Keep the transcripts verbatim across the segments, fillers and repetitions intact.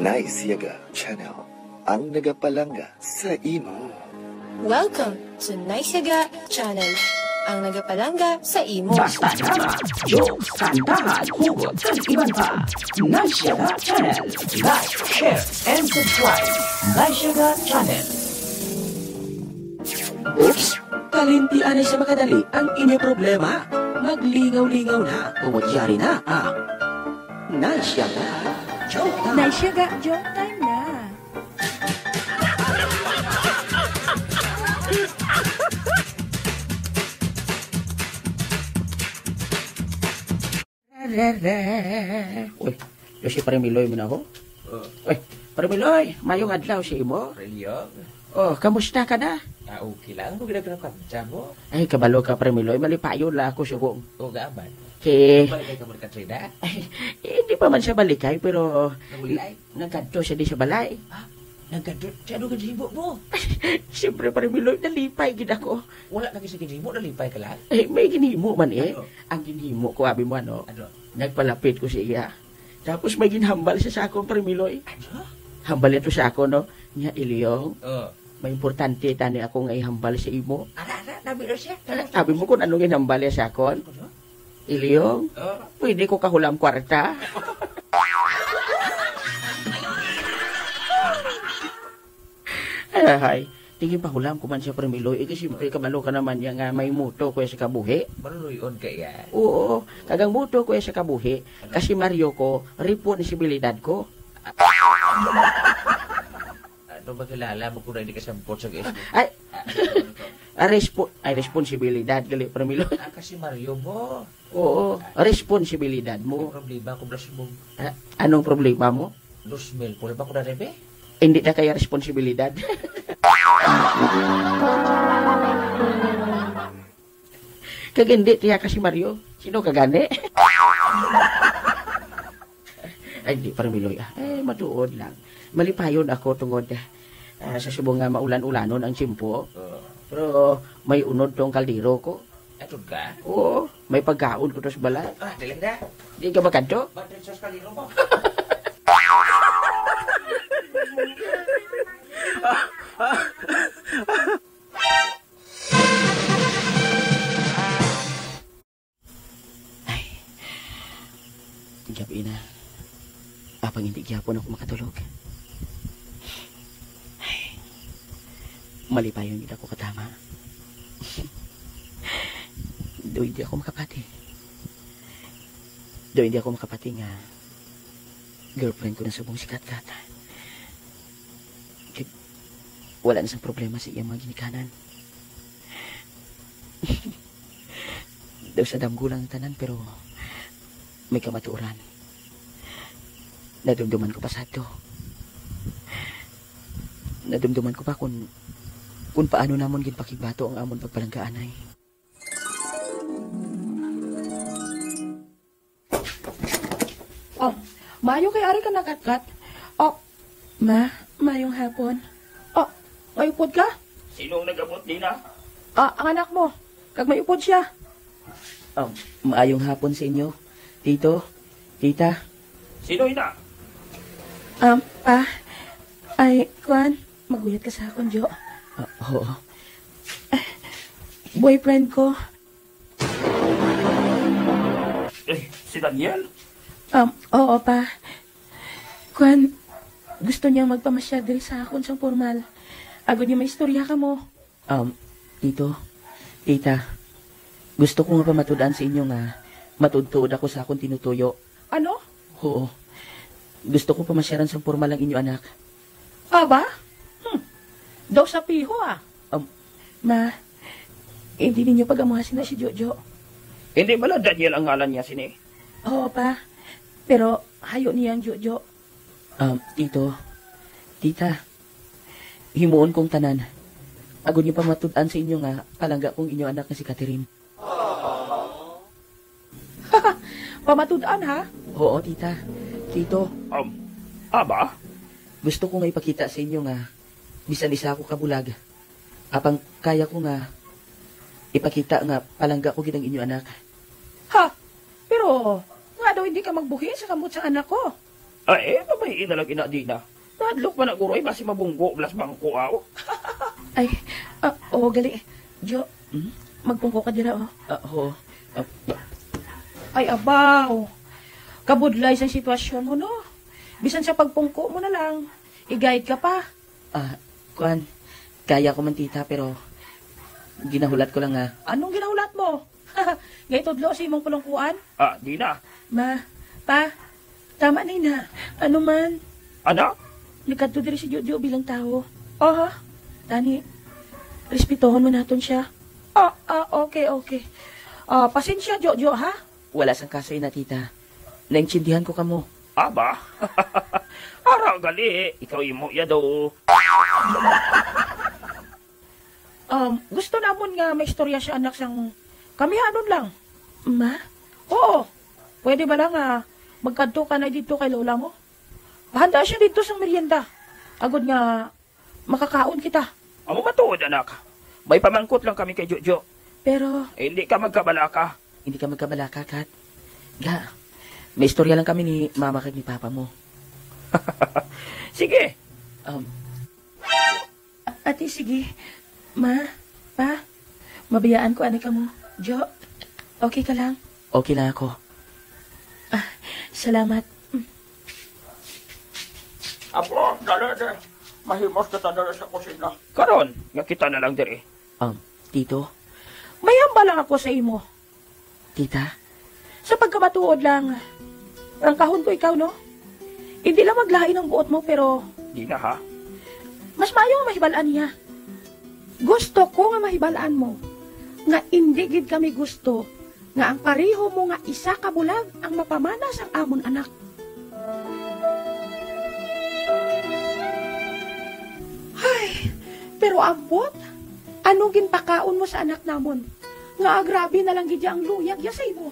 Nice Yaga Channel, ang nagapalangga sa imo. Welcome to Nice Yaga Channel, ang nagapalangga sa imo. Basta drama, jokes, kantahan, hugot, kag iban pa. Nice Yaga Channel. Like, share, and subscribe. Nice Yaga Channel. Oops! Kalimti anay sa makadali ang inyo problema. Maglingaw-lingaw na, tungod yari na ang Nice Yaga Joke Time. Nice Yaga Joke Time na. Uy, yo si Pare Miloy mo na ho? Oh. Uy, Pare Miloy, mayong adlaw sa imo. Pare Liyog? Oh, kamusta ka na? Ah, okay lang. Ano ginaganapan mo? Ay, kabalo ka, Pare Miloy. Malipayon lang ako, sugo. O, gaaman. Si Balikay ka mo ni Katrina? Ay, hindi pa man siya balikay, pero Nagulay? Nagkadto siya di sa balay. Ah, nagkadto? Siya, ano ginhimo mo? Siyempre, Pare Miloy, nalipay gid ako. Wala na kasi ginhimo, nalipay ka lang? Eh, may ginhimo man eh. Ano? Ang ginhimo ko, abi mo, ano? Ano? Nagpalapit ko sa iya. Tapos may ginhambal siya sa akon, Pare Miloy. Ano? Hambal ito sa akon, no? Niya, Ilyong, Oh. may importante tani ako nga ihambal sa imo. Ara, ara, nabilo siya. Abi mo kung anong ginhambal niya sa akon? Ano? Ilyong, Oh. pwede ko kahulam kwarta? Ay, tingin pahulam ko man siya, Pare Miloy. Eh, kasi siyempre, kabalo ka naman niya nga may moto ko sa kabuhi. Maluloy-on ka iya. Oo, kag ang moto ko sa kabuhi, kasi Mario ko, responsibilidad ko. Ano ba kilala mo kung hindi ka sampot sa guys mo? Ay, Ah, ah, respo-, ay, responsibilidad, gali, Pare Miloy. Ah, kasi Mario mo. Oo, responsibilidad mo. May problema ko, blas mo. Ah, anong problema mo? Dos mil, pula ba ko na rebe? Hindi na kaya responsibilidad. Kag hindi, tiya ka si Mario. Sino ka gani? Ay, hindi, Pare Miloy, ah. Eh, matuod lang. Malipayon ako tungod, ah, sa subong nga maulan-ulanon ang tiyempo. Oo. Pero may unod tong kaldero ko. Atod ka? Oo, may pagkaon ko to sa balay. Ah, dali na. Di ka makadto? Ba't rin sa kaldero mo? Ay, gab-i na. Apang hindi gyapon ako makatulog. Ay, malipayon gid ako katama. Do hindi ako makapati. Do hindi ako makapati nga girlfriend ko na subong si Katkat. Kay wala na sang problema sa iyang mga ginikanan. Daw sa damgo lang ang tanan, pero may kamatuoran. Nadumduman ko pa sadto. Nadumduman ko pa kung, kung paano namon ginpakigbato ang amon pagpalanggaanay. Oh, maayo kay ari ka na, Katkat. Oh, ma, maayong hapon. Oh, may upod ka? Sino ang nag-abot dina? Ah, ang anak mo. Kag may upod siya. Oh, maayong hapon sa inyo, tito, tita. Sino ina? Um, pa, ay, kwan, maguyat ka sa akon, Jo. Ah, oo. Boyfriend ko. Eh, si Daniel? Um, oo, pa. Kwan, gusto niyang magpamasyal diri sa akon sang pormal. Agod niya maistorya kamo. Um, tito, tita, gusto ko nga pamatud-an sa inyo nga matuod-tuod ako sa akon tinutuyo. Ano? Oo. Gusto ko pamasyaran sang pormal ang inyo anak. Aba? Hmm. Daw sa piho, ah. Um, ma, hindi ninyo pag-amuha sina si Jojo. Hindi bala Daniel ang ngalan niya sini? Oo, pa. Pero hayo niya ang Jojo. Um, tito, tita, himuon kong tanan. Agod niyo pamatud-an sa inyo nga palangga kong inyo anak nga si Catherine. Pamatud-an, ha? Oo, tita. Tito. Um, aba? Gusto ko nga ipakita sa inyo nga bisan isa ako kabulag. Apang kaya ko nga ipakita nga palangga ko gid ang inyo anak. Ha? Pero nga daw hindi ka magbuhi sa kamot sa anak ko? Ay, eh, babayi na lang ina, Dina. Nahadlok pa na, guroy, basi mabunggo, blas bangko, aw. Ay, ah, oo, gali. Jo, Hmm? Magpungko ka dira, oh. Ah, oo. Ah, Ay, abaw. Kabudlay sang sitwasyon mo, no? Bisan sa pagpungko mo na lang, i-guide ka pa. Ah, kuan, kaya ko man, tita, pero ginahulat ko lang nga. Anong ginahulat mo? Ngay tudlo sa imong pulungkuan? Ah, di na. Ma, pa, tama na ina. Ano man? Anak? Nagkadto diri si Jojo bilang tawo. Aha. Tani, respetohon man naton siya. Ah, ah, okay, okay. Ah, pasensya, Jojo, ha? Wala sang kaso ina, tita. Naintindihan ko kamo. Aba? Ara gali, ikaw imo ya do. Um, gusto namon nga maistorya siya, anak, sang kamihanon lang. Ma? Oo. Pwede ba lang nga magkadto ka na dito kay lola mo? Pahanda siya dito sang merienda. Agod nga makakaon kita. Amo matuod, anak. May pamangkot lang kami kay Jojo. Pero Eh, hindi ka magkabalaka. Hindi ka magkabalaka, Kat. Ga, may istorya lang kami ni mama kag ni papa mo. Sige. Um, Ate, sige. Ma, pa, mabayaan ko ani kamo. Jo, okay ka lang? Okay lang ako. Ah, salamat. Apo, dali, dali. Mahimos kita dali sa kusina. Karon, nga kita na lang diri. Um, tito? May hambal lang ako sa imo. Tita? Sa pagkamatuod lang, rangkahon ko ikaw, no? Hindi lang maglain ang buot mo, pero Di na, ha? Mas maayo nga mahibal-an niya. Gusto ko nga mahibal-an mo nga indi gid kami gusto nga ang pareho mo nga isa ka bulag ang mapamana sang amon anak. Hay, pero ambot, ano ginpakaon mo sa anak namon? Nga grabe na lang gid ang luyag ya sa imo.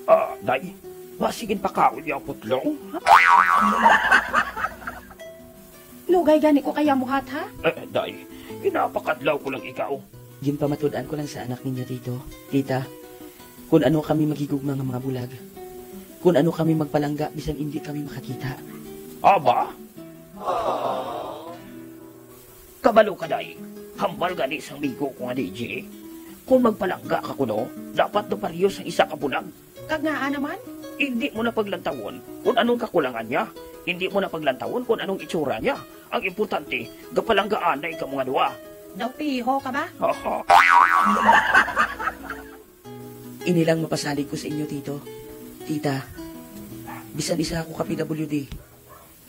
Ah, day, basi ginpakaon niya ang putlong? Lugay gani ko kaya muhat, ha? Eh, day, ginapakadlaw ko lang ikaw. Ginpamatud-an ko lang sa anak ninyo, tito, tita, kun ano kami maghigugma nga mga bulag, kun ano kami magpalangga bisan indi kami makakita. Aba? Kabalo ka, day. Hambal gani sang migo ko nga D J. Kung magpalangga ka kuno, dapat daw pareho sang isa ka bulag. Kag ngaa naman? Hindi mo na paglantawon kung anong kakulangan niya. Hindi mo na paglantawon kung anong itsura niya. Ang importante, gapalanggaan na ikaw mga duwa. Daw piho ka ba? Aha. Ini lang mapasalig ko sa inyo, tito. Tita, bisan isa ako ka P W D,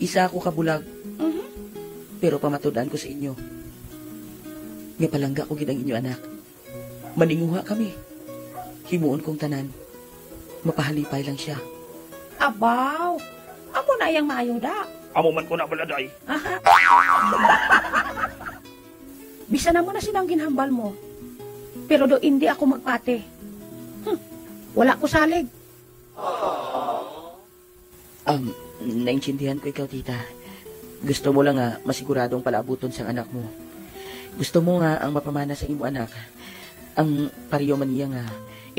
isa ako ka bulag, Mhm. pero pamatud-an ko sa inyo nga palangga ko gid ang inyo anak. Maninguha kami. Himuon kong tanan. Mapahalipay lang siya. Abaw! Amo na yang maayo, da. Amo man ko na bala, day. Aha. Bisan amo na sila ang ginhambal mo. Pero do indi ako magpati. Hmm. Wala ko salig. Um, naintindihan ko ikaw, tita. Gusto mo lang nga masigurado ang palaabuton sang anak mo. Gusto mo nga ang mapamana sa imo anak, ang pareho man niya nga.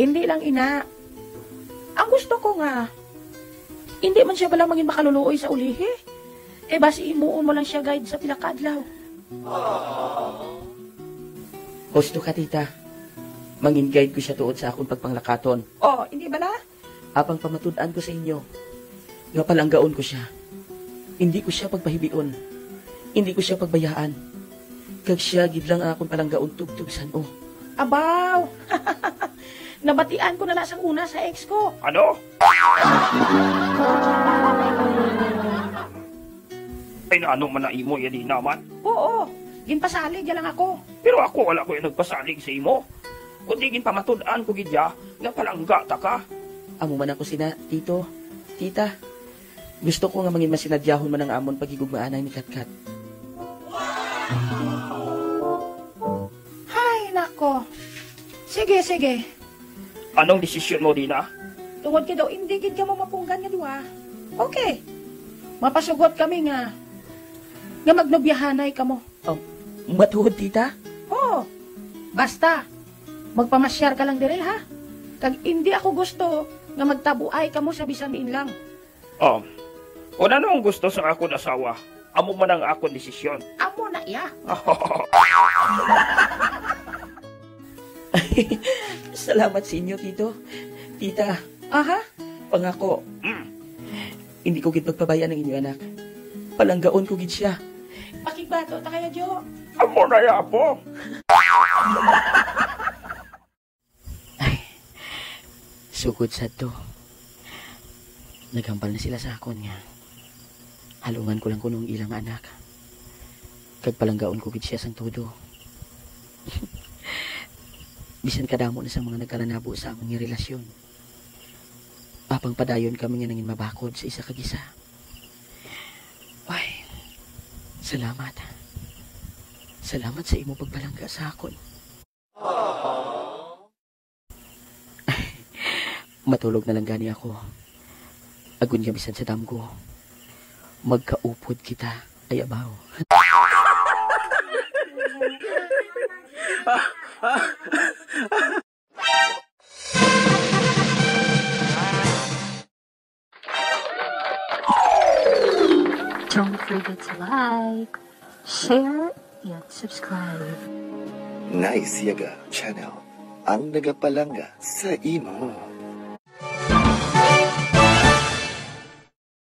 Indi lang ina. Ang gusto ko nga, indi man siya bala mangin makaluluoy sa ulihi. Kay basi himuon mo lang siya guide sa pila ka adlaw. Husto ka, tita. Mangin guide ko siya tuod sa akon pagpanglakaton. Oh, hindi bala? Apang pamatud-an ko sa inyo nga palanggaon ko sia. Indi ko sia pagpahibion. Indi ko sia pagbayaan. Kag sia gid lang ang akon palanggaon tubtob san-o. Abaw! Nabatian ko na la sang una sa ex ko. Ano? Ay, naano man na imo, ya di naman? Oo, ginpasalig ya lang ako. Pero ako wala ko yung nagpasalig sa imo. Kundi ginpamatud-an ko gid ya nga palangga ta ka. Amo man ako sina, tito, tita. Gusto ko nga mangin masinadyahon man ang amon paghigugmaanay ni Katkat. Hay, nako. Sige, sige. Anong desisyon mo, Dina? Tungod kay daw indi gid kamo mapunggan nga duha. Okay. Mapasugot kami nga, nga magnobyahanay kamo. Oh, matuod, tita? Oo. Basta, magpamasyar ka lang diri, ha? Kag indi ako gusto nga magtabuay kamo sa bisan diin lang. Oh, Kung ano ang gusto sa akon asawa, amo man ang akon desisyon. Amo na iya. Salamat sa inyo, Tito. Tita. Aha? Pangako. Mm. Hindi ko gid pagpabaya ang inyo anak. Palanggaon ko gid siya. Pakigbato ta kaya, Jo. Amo na iya, apo. Ay, sugod sadto, naghambal na sila sa akon nga halungan ko lang kuno ang ilang anak, kag palanggaon ko gid siya sang todo. Bisan kadamo na sang mga nagkalanabo sa amon nga relasyon, apang padayon kami nga nangin mabakod sa isa kag isa. Ay, salamat. Salamat sa imo pagpalangga sa akon. Matulog na lang gani ako. Agud nga bisan sa damgo, magkaupod kita, ay abaw. Don't forget to like, share, and subscribe. Nice Yaga Channel, ang nagapalangga sa imo.